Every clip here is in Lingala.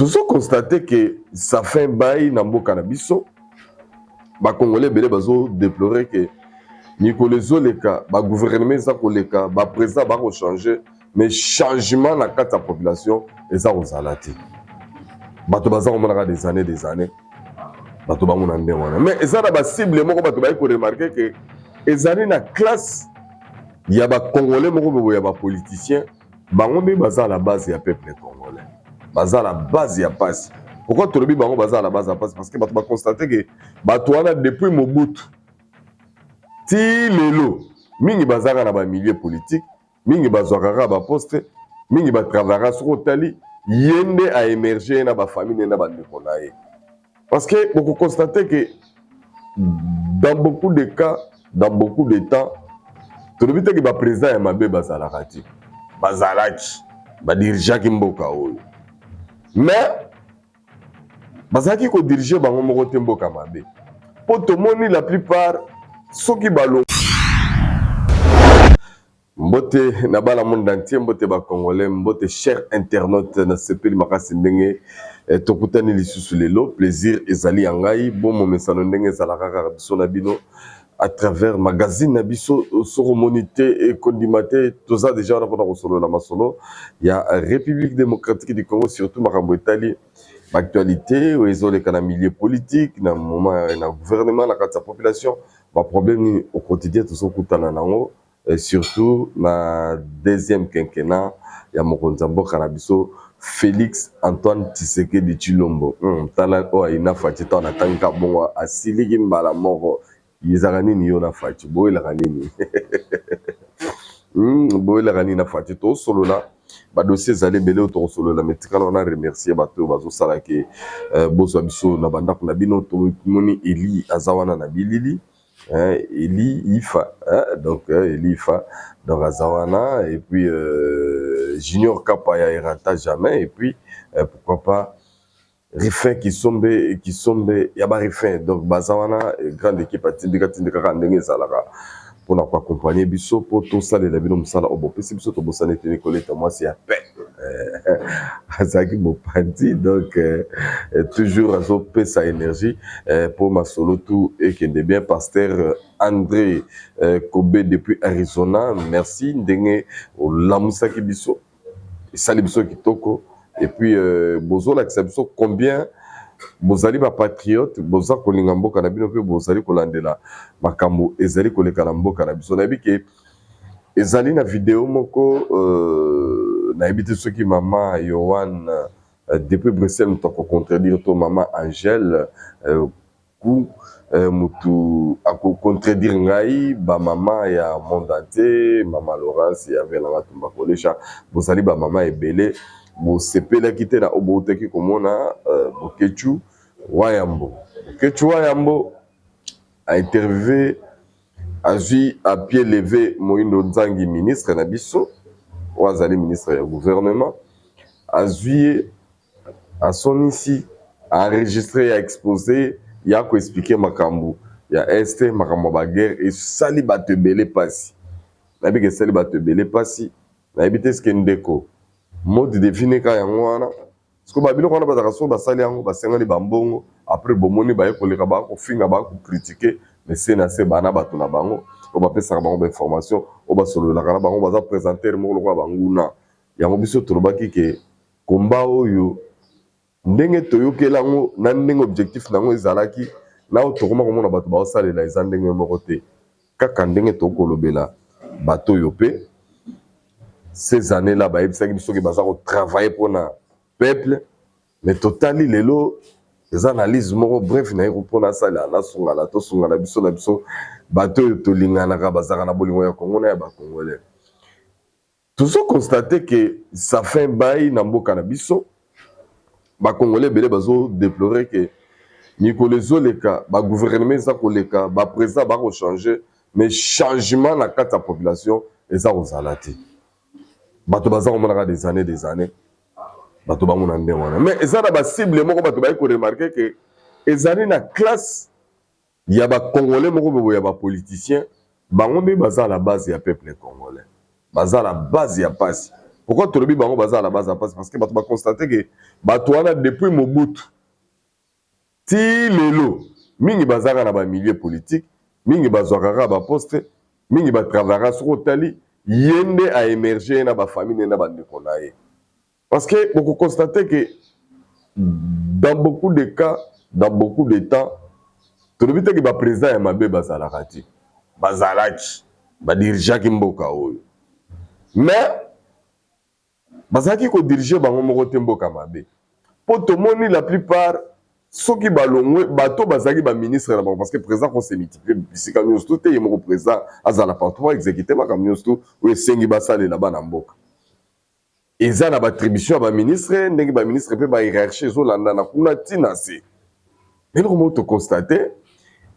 Tozo constater que ça fait bail na mboka na biso. Ba Congolais ebele bazo déplorer que mikolo ezoleka, ba gouvernement eza koleka, ba président bako changer, mais changement na kati ya population eza kozala te. Bato baza komonaka des années des années, bato bamona ndenge wana, mais eza na bacible moko bato baye koremarquer que ezali na classe ya bacongolais moko boye ya bapoliticien. Bango nde baza la base ya peuple congolais, baza la base ya pasi. Pourquoi tolobi bango baza la base ya pasi? Parce que bato baconstater que bato wana, depuis Mobutu ti lelo, mingi bazalaka na bamilieu politique, mingi bazwaka kaka baposte, mingi batravaillaka. Soki otali ye nde aémerger, ye na bafamille nde na bandeko na ye, parce que bokoconstater que dans beaucoup de cas, dans beaucoup de temps, tolobi te que baprésident ya mabe bazalaka te, bazalaki, badirigeaki mboka oyo, mais bazalaki kodiriger bango moko te mboka mabe, mpo tomoni la plupart soki balongo. Mbote na bana monde entier, mbote bacongolais, mbote cher internaute. Nasepeli makasi ndenge tokutani lisusu lelo. Plaisir ezali ya ngai. Bomomesano ndenge ezalaka kaka, biso na bino à travers magazine na biso. Soki omoni te, ekondima te. Toza déjà wana mpona kosolola masolo ya République démocratique du Congo, surtout makambo etali baactualité oyo ezoleka na milieu politique, na moment na gouvernement, na kati ya population, baproblème nini au quotidien tozokutana nango, et surtout na deuxième quinquennat ya mokonzi ya mboka na biso, Félix Antoine Tshisekedi Tshilombo. Tala oyo ayina Fatshi. Ntango natangi ka bongo, asiliki mbala moko. Ezalaka nini yo na Fatshi? Boyelaka nini? Boyelaka nini na Fatshi? Tosolola badossier ezali ebele oyo tokosolola, mais tikala wana remercier bato oyo bazosalaki bozwa biso na bandako na bino. Tomoni Eli aza wana na bilili, Eli Ifa, donc Eli Ifa, donc aza wana, et puis Junior Kapaya erata jamais, et puis pourquoi pas Rifin Kisombe, Kisombe ya barifin. Donc baza wana, grande équipe atindika tindika kaka ndenge ezalaka mpona koaccompagner biso mpo tosalela bino mosala oyo bopesi biso. Tobosani te Nicoleta, mwasi ya pe azalaki mopanzi, donc toujours azopesa énergie mpo masolo tout ekende bien. Pasteur André Kobe depuis Arizona, merci ndenge olamusaki biso, esali biso kitoko. Et puis bozolakisa biso combien bozali bapatriote, boza kolinga mboka na bino mpe bozali kolandela makambo ezali koleka na mboka na biso. Nayebi que ezali na video moko, nayebi te soki mama Yohan depuis Bruxelles moto akocontredire to mama Angèle ku mutu akocontredire ngai. Bamama ya monde entier, mama Laurence ya Venanga Tumba Kolesha, bozali bamama ebele, bosepelaki te na oyo boutaki komona Boketshu Wayambo. Boketshu Wayambo ainterviewer, azwi à pied levé Moyindo Nzangi, ministre na biso oyo azali ministre ya gouvernement. Azwi ye, asonisi, enregistré ya exposé ya koexpliquer makambo ya Est, makambo ya baguerre. Esali bato ebele mpasi. Nayebi que esali bato ebele mpasi. Nayebi te eske ndeko mode de vie neka yango wana. Siko babiloko wana bazalaka, soki basali yango, basengani bambongo. Après bomoni baye koleka, baa kofinga, baa kocritiquer, mais se na se bana bato na bango oyo bapesaka bango bainformation, oyo basololaka na bango, baza présenter moko lokola banguna. Yango biso tolobaki que komba oyo, ndenge toyokela yango na ndenge objectif na yango ezalaki na oyo tokoma komona bato baosalela, eza ndenge moko te. Kaka ndenge tokolobela bato oyo mpe ces années là bayebisaki biso soki baza kotravailler mpona peuple, mais totali lelo, eza analyse moko bref naye mpona asalela. Nasungana, tosungana biso na biso, bato oyo tolinganaka, bazalaka na bolingo ya Kongo na ya bacongolais. Tozoconstater que ça fait bail na mboka na biso. Bacongolais ebele bazodéplorer que mikolo ezoleka, bagouvernement eza koleka, baprésident bakochanger, mais changement na kati ya population eza kozala te. Bato baza komonaka des années des années, bato bamona ndenge wana, mais eza na bacible moko bato baye koremarquer que ezali na classe ya bacongolais moko boye ya bapoliticien. Bango nde baza la base ya peuple congolais, baza la base ya pasi. Pourquoi tolobi bango baza à la base ya mpasi? Parce que bato baconstater ke bato wana, depuis Mobutu ti lelo, mingi bazalaka na bamilieu politique, mingi bazwaka kaka baposte, mingi batravaillaka. Soki otali ye nde aémerge, ye na bafamille nde na bandeko na ye, parce que bokoconstater ke dans beaucoup de cas, dans beaucoup de temps, tolobi teke baprésident ya mabe bazalaka te, bazalaki, badirigeaki mboka oyo, mais bazalaki kodiriger bango moko te mboka mabe. Mpo tomoni la plupart, soki balongwe, bato bazalaki baministre na bango, parce que président kose multiplie bisika nyonso to te. Ye moko président azala partout po exécute makambo nyonso to oyo esengi basalela bana mboka. Eza na baattribution ya baministre, ndenge baministre mpe bahiérarchie ezolandana kuna ntina se. Eloko moko toconstater,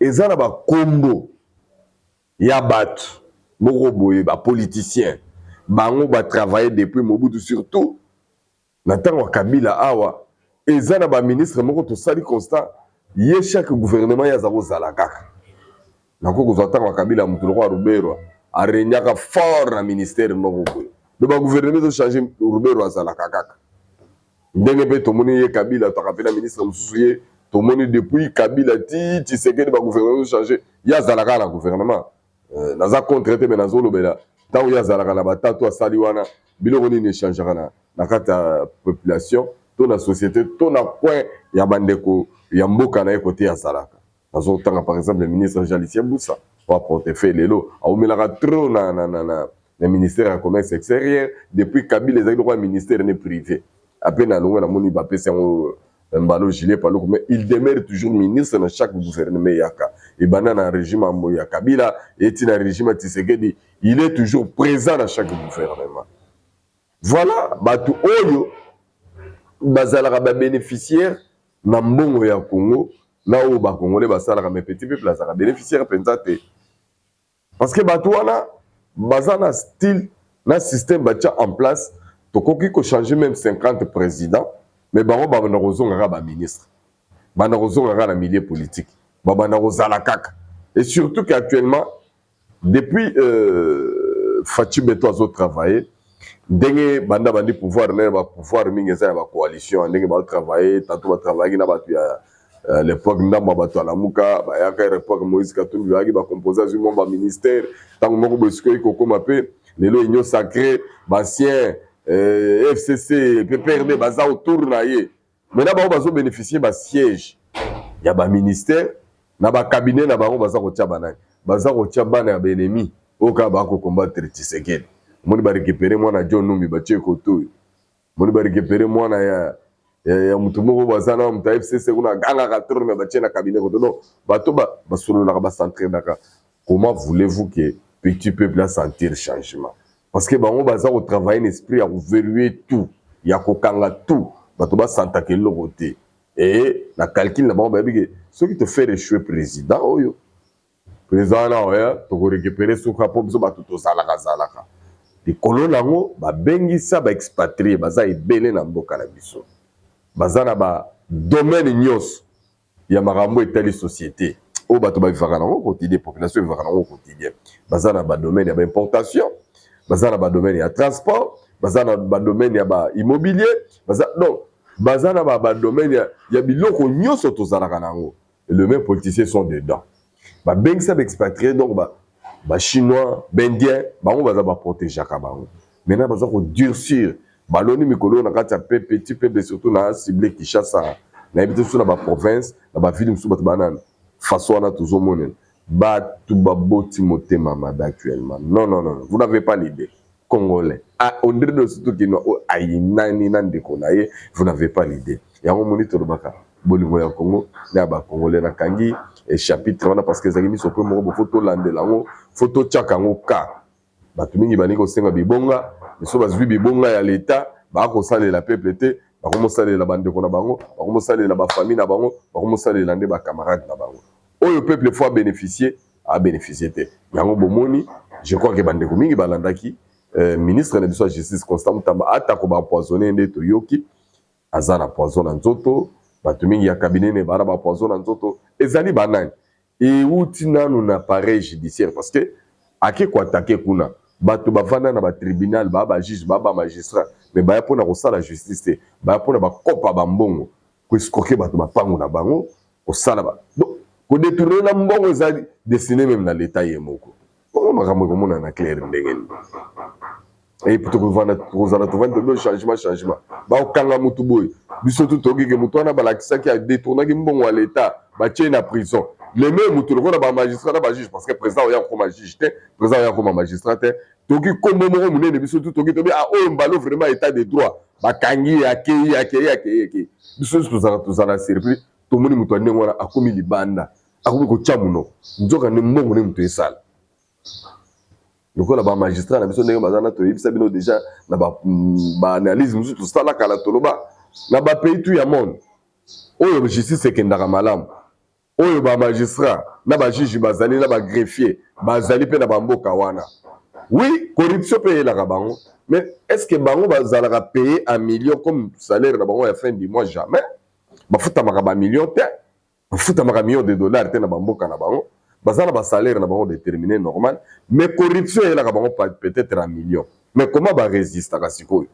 eza na bakombo ya bato moko boye, bapoliticien, bango batravaille depuis Mobutu, surtout na ntango ya Kabila. Awa eza na baministre moko tosali constat, ye chaque gouvernement ye aza kozala kaka. Nakoki kozwa ntango ya Kabila, motu lokola Ruberwa aregnaka fort na ministère moko boye. Do bagouvernement ezochanger, Ruberwa azalaka kaka. Ndenge mpe tomoni ye Kabila twaka mpe na ministre mosusu. Ye tomoni depuis Kabila ti Tshisekedi, bagouvernement ezochanger, ye azalaka kaka na gouvernement. Naza contre te, me nazolobela ntango ye azalaka na batatu asali wana, biloko nini echangeaka na kati ya population to na société to na coin ya bandeko ya mboka na ye kote azalaka. Nazotanga par exemple ministre Jean-Lucien Bussa wa portefeuille, lelo aumelaka trop na ministère ya Commerce extérieur. Depuis Kabila ezalaki lokola ministère ne privé. Ape na longo namoni bapesi yango mbalo Julien Paluku, mais il demeure toujours ministre na chaque gouvernement eyaka. Ebanda na régime ya Kabila, eti na régime ya Tshisekedi, il est toujours présent na chaque gouvernement. Voilà bato oyo bazalaka babénéficiaire na mbongo ya Congo, na oyo bakongolais basalaka, mais petit peuple azalaka bénéficiaire mpenza te, parce que bato wana baza na style na système batia en place. Tokoki kochanger même 50 président, mais bango babanda kozonga kaka baministre, banda kozonga kaka na milieu politique, babanda kozala kaka. Et surtout qu'actuellement, depuis Fatshi Béton azotravailler, ndenge banda bandi pouvoir nene, bapouvoir mingi eza ya bacoalition. Ndenge baotravaille, tantôt batravaillaki na bato ya l'époque, ndambo ya bato alamuka bayaka l'époque Moïse Katumbi, bayaki bacompose, azwi mwa baministère. Ntango moko boye sikoyo ekokóma mpe lelo Union sacrée, baancien FCC, PPRD baza autour na ye. Maintenant bango bazobénéficie basiège ya baministère na bacabinet na bango. Baza kotia banani? Baza kotia bana ya baennemi oyo kaka bakokombattre Tshisekedi. Omoni barécupérer mwana John Numbi, batie koto oyo. Omoni barécupérer mwana ya motu moko baza na moto ya FCC kuna, agangaka trop, me batie na cabinet koto. Donc bato basololaka, basentraidaka. Comment voulez-vous que petit peuple asentir changement? Parce que bango baza kotravailler na esprit ya koverrouiller tout, ya kokanga tout, bato basantaka eloko te. E na calcul na bango, bayebi ke soki tofaire échouer président oyo, président wana oya, tokorécupérer suka, mpo biso bato tozalaka zalaka likolo nango. Babengisa baexpatriés, baza ebele na mboka na biso, baza na badomaine nyonso ya makambo etali société oyo bato bavivaka nango quotidien, population evivaka nango quotidien. Baza na badomaine ya baimportation, baza na badomaine ya transport, baza na badomaine ya baimmobilier, baza donc baza na badomaine ya biloko nyonso tozalaka nango. Le même politiciens sont dedans. Babengisa baexpatriés, donc bachinois, baindien, bango baza baprotégeaka bango. Maintenant baza kodurcir, baloni mikolo na kati ya pe petit peuple, surtout na cible Kinshasa. Nayebi te so na baprovince, na baville mosusu, bato bana façon wana tozomonela bato baboti motema mabe actuellement. Non, non, non, vous n'avez pas l'idée. Congolais, ah, on dirait de surtout kino ayinani na ndeko na ye, vous n'avez pas l'idée. Yango moni tolobaka bolingo ya Congo na ya bacongolais. Nakangi chapitre wana parce que ezalaki miso mpe moko bo fo tolandela yango, fo totiaka yango ka. Bato mingi balingi kosenga bibonga, so bazwi bibonga ya leta, bakosalela peuple te, bakomosalela bandeko na bango, bakomosalela bafamille na bango, bakomosalela nde bacamarade na bango. Oyo peuple fo abénéficie, abénéficie te. Yango bomoni, je crois ke bandeko mingi balandaki ministre na biso ya Justice, Constant Mutamba, atako baempoisonne nde toyoki aza na poison na nzoto. Bato mingi ya cabinet ne bana bapoison na nzoto. Ezali banani? Euti nanu na appareil judiciaire, parce que ake koattaquer kuna. Bato bavanda na batribunal, baa bajuge, baa bamagistrat, mais baya mpona kosala justice te, baya mpona bakopa bambongo, koescroquer bato bapango na bango, kosala ba kodétourner na mbongo eza destiné même na l'État ye moko. Bongo makambo ekomonana clair ndenge nini? E tokovanda, tokozala, tovandi, tobi changement, changement, bakokanga mutu boye. Biso tu tokike mutu wana balakisaki adétournaki mbongo ya l'État, batie na prison. Le même mutu lokola bamagistrat na bajuge, parce que président oya kokoma juge te, président oya kokoma magistrat te. Toki kombo moko monene, biso tu toki, tobi: ah, oyo mbalo vraiment état de droit, bakangi ye, akei, akei, akei, akei. Biso nyonso tozala surpris, tomoni moto ya ndenge wana akomi libanda, akomi kotya monoko. Nzoka nde mbongo nde moto esala. Lokola bamagistrat na biso ndenge baza na, toyebisa bino déjà na baanalyse mosusu tosala kala, toloba na bapays tout ya monde oyo justice ekendaka malamu, oyo bamagistrat na bajuge bazali na bagreffier bazali mpe na bamboka wana. Oui, corruption mpe eyelaka bango, mais est ce que bango bazalaka paye en million comme salaire na bango ya fin du mois? Jamais. Bafutamaka bamillion te, bafutamaka million de dollars te. Na bamboka na bango baza na basalaire na bango déterminé normal, mais corruption eyelaka bango peut-être en million. Mais comment barésistaka sikoyo?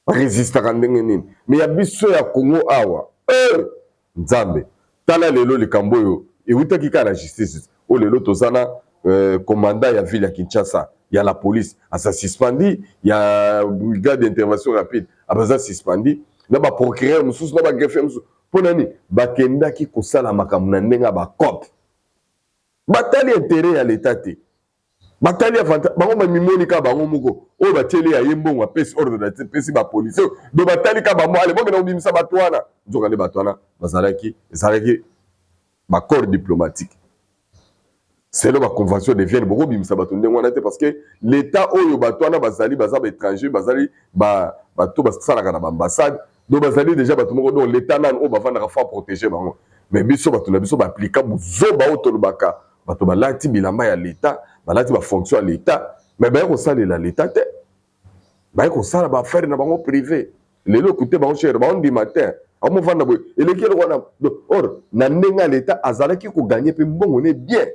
Barésistaka ndenge nini? Mais ya biso ya Congo awa, eh, Nzambe, tala lelo likambo oyo ewutaki kaka na justice. Oyo lelo toza na commandant ya ville ya Kinshasa ya la police aza suspendu, ya brigade d'intervention rapide abaza suspendu, na baprocureur mosusu na bagreffier mosusu. Mpo nani? Bakendaki kosala makambo na ndenge ya bacope, batali intérêt ya l'État te, batali avantage bango, bamimoni kaka bango moko. Oyo batieli ya ye mbongo, apesi ordre, apesi bapolisier, do batali kaka bango, ale bokenda kobimisa bato wana. Nzoka nde bato wana bazalaki, ezalaki bacorps diplomatique. Selon baconvention de Vienne, bokobimisa bato ndenge wana te, parce que l'État oyo bato wana bazali, baza baétranger, bazali bato basalaka na baambassade, donc bazali déjà bato moko, donc l'État nanu oyo bavandaka faut protéger bango. Mais biso, bato na biso baaplika buzoba oyo tolobaka. Bato balati bilamba ya l'État, balati bafonction ya l'État, mais baye kosalela l'État te, baye kosala baaffaire na bango privé. Lelo ekute bango cher, baondima te, amovanda boye, eleki eloko wana. Or na ndenge ya l'État azalaki kogagner mpe mbongo ne bien,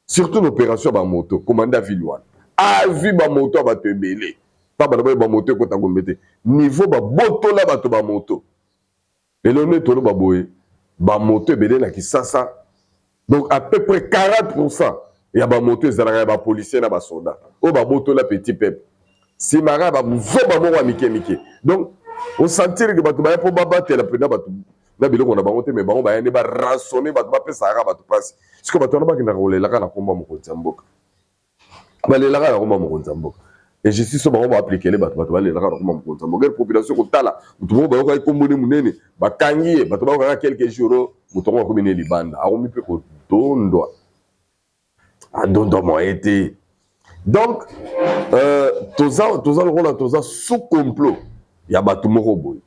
surtout na opération ya bamoto. Commandant ville wana azwi bamoto ya bato ebele, mpa bana boye bamoto ekota Gombe te, niveau babotola bato bamoto. Lelo nde toloba boye, bamoto ebele na Kisasa, donc à peu près 40 ya bamoto ezalaka ya bapolicier na basoda oyo babotola petit peuple. Nsima kaka bazoba moko ya mike mike. Donc osentir ke bato baya mpo babatela mpena bato na biloko na bango te, mais bango baya nde barançonner bato, bapesaka bato mpasi. Sikoyo bato wana bakendaka kolelaka na komba mokonzi ya mboka, balelaka na komba mokonzi ya mboka. Injustice oyo bango baaplikele bato, bato balelaka na komba mokonzi ya mboka. Population kotala moto moko bayokaki komboni monene, bakangi ye, bato bayokaka quelques jours, moto yango akomi ne libanda, akomi mpe kodondwa, adondwa moye te. Donc toza lokola toza sous complot ya bato moko boye,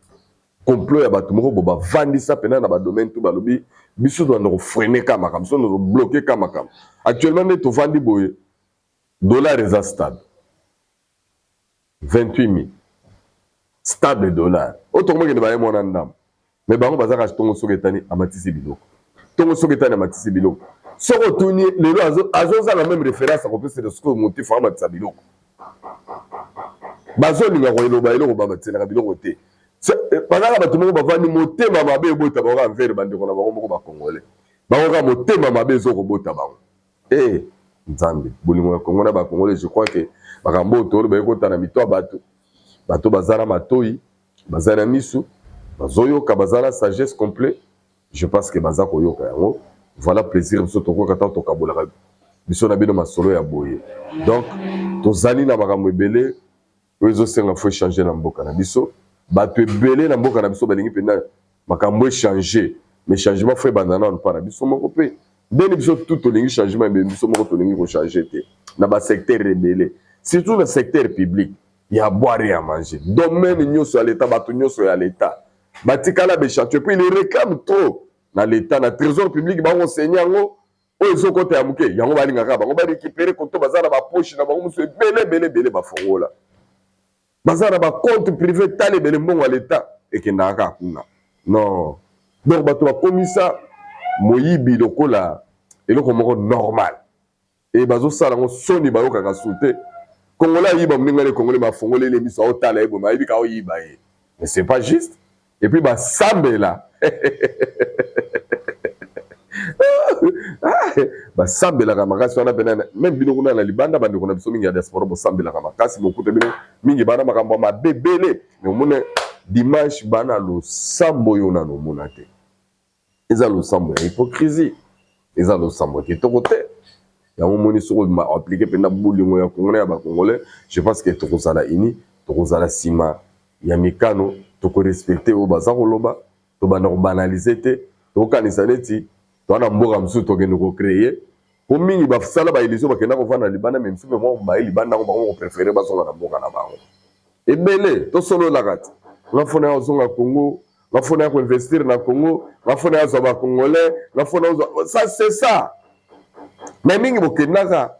complot ya bato moko boye bavandisa mpena na badomaine to balobi biso tobanda kofreiner ka makambo, biso tobloquer ka makambo. Actuellement nde tovandi boye, dollar eza stable 28 000, stable dollar oyo tokomokende baye mwana ndambo. Mais bango baza kaka ntongo soki etani amatisi biloko, ntongo soki etani amatisi biloko. Soki otuni lelo, azozala même référence akopesela sikoyo motif amatisa biloko. Bazolinga koeloba eloko bamatiselaka biloko te. Bazaka bato moko bavandi, motema mabe ebota bango envers bandeko na bango moko bacongolais. Bango kaka motema mabe ezokobota bango. E Nzambe, bolingo ya Kongo na bacongolais, je crois que makambo oyo toloba ekota na mito ya bato. Bato baza na matoi, baza na misu, bazoyoka, baza na sagesse complet, je pense que baza koyoka yango. Voilà, plaisir biso tokoka ntango tokabolaka biso na bino masolo ya boye. Donc tozali na makambo ebele oyo ezosenga faut échanger na mboka na biso. Bato ebele na mboka na biso balingi mpenza makambo échanger, mais changement faut ebanda nano mpa na biso moko. Mpe ndeni biso tu tolingi changement ebele, biso moko tolingi kochanger te na basecteur ebele, surtout na secteur public ya boire, ya manger, domaine nyonso ya l'État. Bato nyonso ya l'État batikala bechantier, puis il réclame trop na l'État, na trésor public. Bango yango oyo ezokota ya moke, yango balingaka bango barécupérer koto. Baza na bapoche na bango mosusu ebele ebele ebele, bafongola, baza na bacompte privé. Tala ebele mbongo ya l'État ekendaka kaka kuna. Non, donc bato bakomisa moyibi lokola eloko moko normal e bazosala yango soni, bayokaka su te. Congolais ayiba moninga ne congolais, bafongoleli ye miso, aotala ye boye, ayebi ka oyiba ye, mais c'est pas juste. Et puis basambela, basambelaka makasi wana pena. Même bino kuna na libanda, bandeko na biso mingi ya diaspora, bosambelaka makasi, bokuta bino mingi bana makambo ya mabe ebele, mais omona dimanche bana losambo oyo nano omona te. Eza losambo ya hypocrisie, eza losambo ya kitoko te. Yango omoni, soki appliquer mpenza bolingo ya Congolais, ya Bacongolais, je pense que tokozala uni, tokozala nsima ya mikano, tokorespecter oyo baza koloba, tobanda kobanaliser te, tokokanisa neti toza na mboka mosusu tokende kocréer. Po mingi basala baélection, bakenda kovanda libanda, mais misusu mpe moko baye libanda yango, bango kopréférer bazonga na mboka na bango. Ebele tosololaka te: nga fona ya kozonga Congo, nga fona ya koinvestir na Congo, nga fona ya zwa Bacongolais, nga fona ozwa ça, c'est ça. Mais mingi bokendaka,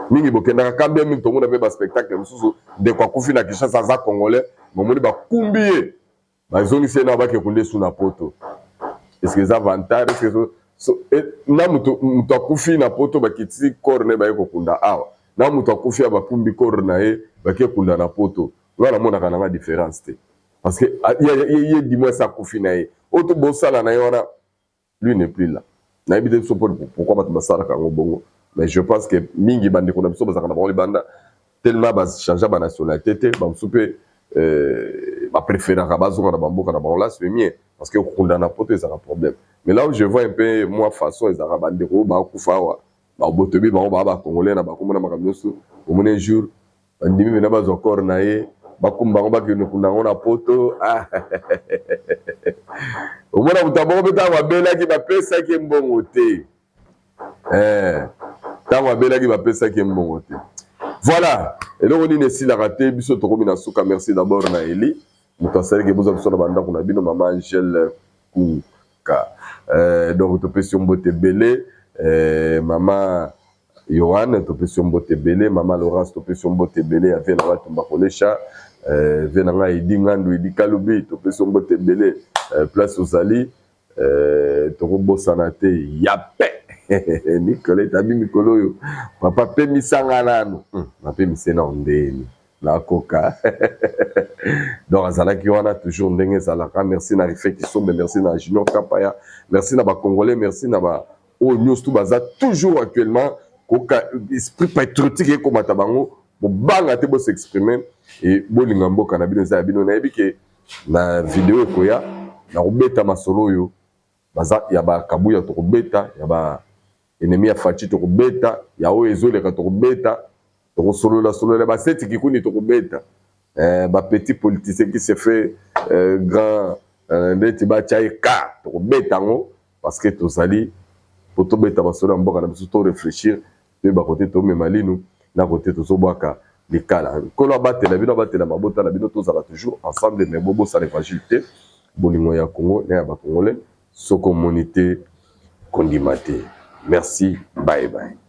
mingi bokendaka kambia mingi. Tomona mpe baspectacle mosusu, ndeko akufi na Kinshasa, aza Congolais, momoni bakumbi ye, bazongisi ye na bakekunda esu na Poto. Est-ce eza avantage? Est ce so, na moto moto akufi na Poto, bakitisi corps na ye, baye kokunda awa, na moto akufi ya bakumbi corps na ye, bake kunda na Poto, nga namonaka nanga différence te, parce que ye du moins akufi na ye, oyo to bosala na ye wana, lui n'est plus là. Nayebi te biso pourquoi bato basalaka yango bongo, mais je pense que mingi bandeko na biso bazalaka na bango libanda, tellement bachange banationalité te, bamosusu mpe bapréféraka bazonga na bamboka na bango. Là, c'est mieux, parce que kokunda na Poto ezalaka problème. Mais là où je vois un peu moi façon, ezalaka bandeko oyo bakufa awa, babotobi bango baa Bacongolais na bakomona makambo nyonso. Omoni un jour bandimi mena bazwa corps na ye, bakumba bango, bakende kunda yango na Poto. Omona moto abongo mpe, ntango abelaki bapesaki mbongo te, ntango abelaki bapesaki mbongo te. Voilà, eloko nini esilaka te. Biso tokomi na suka. Merci d'abord na Eli, moto asalaki bozwa biso na bandako na bino, mama Angele Kuka. Donc topesi yo mbote ebele. Mama Yohane, topesi yo mbote ebele. Mama Laurence, topesi yo mbote ebele. Ya vie na ngai Tumba Kolesha, vie na ngai Edi Ngandu, Edi Kalubi, topesi yo mbote ebele place ozali. Tokobosana te ya pe Nicolete abi mikolo oyo papa pemisanga nanu, napemise nao ndeni nakoka. Donc azalaki wana toujours ndenge ezalaka. Merci na Rife Kisombe, merci na Junior Kapaya, merci na Bacongolais, merci na ba oyo nyonso tu baza toujours actuellement koka esprit patriotique ekomata bango. Bobanga te, bos'exprimer e bolinga mboka na bino, eza ya bino. Nayebi ke na video ekoya na kobeta masolo oyo baza ya Bakabuya, tokobeta ya ba ennemi ya Fatshi, tokobeta ya oyo ezoleka, tokobeta, tokosolola solola baseti kikundi, tokobeta bapetit politicien qui se fait grand ndeti batya ye ka, tokobeta yango, parce que tozali po tobeta masolo ya mboka na biso, to réfléchir, toyeba kote tomema linu na kote tozobwaka likala. Nkolo abatela bino, abatela mabota na bino. Tozala toujours ensemble, mais bobosala évangile te, bolingo ya Congo na ya Bacongolais. Soki omoni te, kondima te. Merci, bye bye.